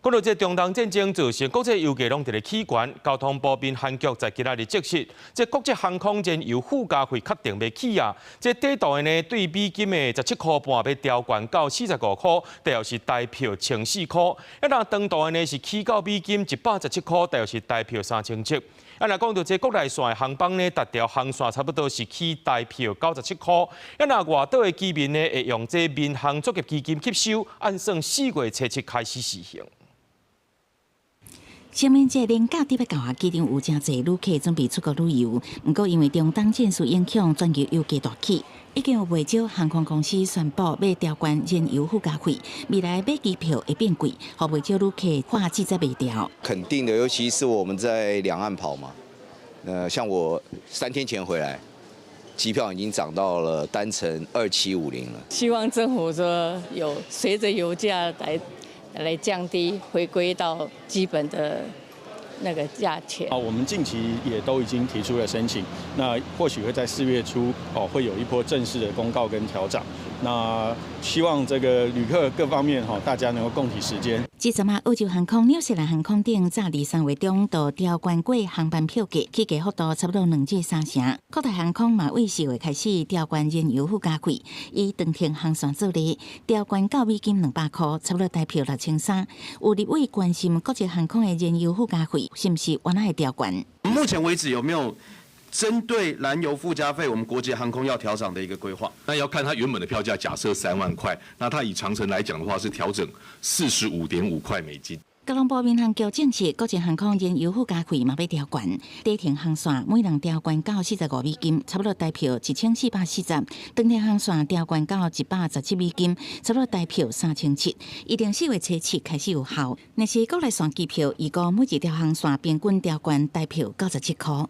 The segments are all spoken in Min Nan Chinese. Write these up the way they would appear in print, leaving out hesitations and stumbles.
講到這中東戰爭造成國際油價攏佇咧起懸，交通部民航局在今仔日證實，這國際航空燃油附加費確定欲起啊！這短途的呢，對美金的17塊半欲調懸到45塊，大約是台票1400塊；啊，若長途的呢是起到美金117塊，大約是台票3700。啊，若講到這國內線的航班呢，逐條航線差不多是起台票97塊。啊，若外島的居民呢，會用這民航作業基金吸收，按算4月初7開始實行。清明節連假佇欲到啊，機場有誠濟旅客準備出國旅遊，毋過因為中東戰事影響，全球油價大起，已經有袂少航空公司宣布欲調懸燃油附加費，未來買機票會變貴，予袂少旅客話志才袂牢。肯定的，尤其是我們在兩岸跑嘛，像我3天前回來，機票已經漲到了單程2750了。希望政府說有隨着油價來降低，回歸到基本的那個價錢。啊，我們近期也都已經提出了申請，那或許會在4月初哦，會有一波正式的公告跟調漲。那希望這個旅客各方面哈，大家能夠共體時艱。這陣啊，澳洲航空、紐西蘭航空等早佇3月中就調懸過航班票價，起價幅度差不多2至3成。國泰航空嘛，對4月開始調懸燃油附加費，以長程航線做例，調懸到美金200塊，差不多台票6300。有立委關心國際航空的燃油附加費是毋是原來會調懸？目前為止有沒有針對燃油附加費，我們國際航空要調漲的一個規劃？那要看它原本的票價，假設3萬塊，那它以長程來講的話，是調整45.5塊美金。交通部民航局證實，國際航空燃油附加費嘛欲調懸，短程航線每人調懸到45美金，差不多台票1440；長程航線調懸到117美金，差不多台票3700。預定4月初7開始有效。若是國內線機票，預估每一條航線平均調懸台票97塊。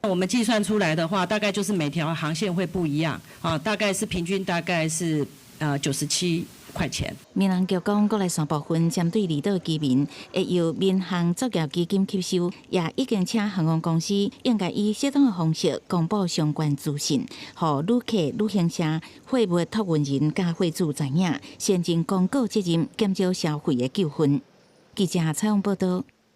我們計算出來的話，大概就是每條航線會不一樣，啊，大概是平均大概是97塊錢。民航局講，國內線部分針對離島居民，會由民航作業基金吸收，也已經請航空公司應該以適當的方式公布相關資訊，予旅客、旅行社、貨物託運人佮貨主知影，善盡公告責任，減少消費的糾紛。記者採訪報道。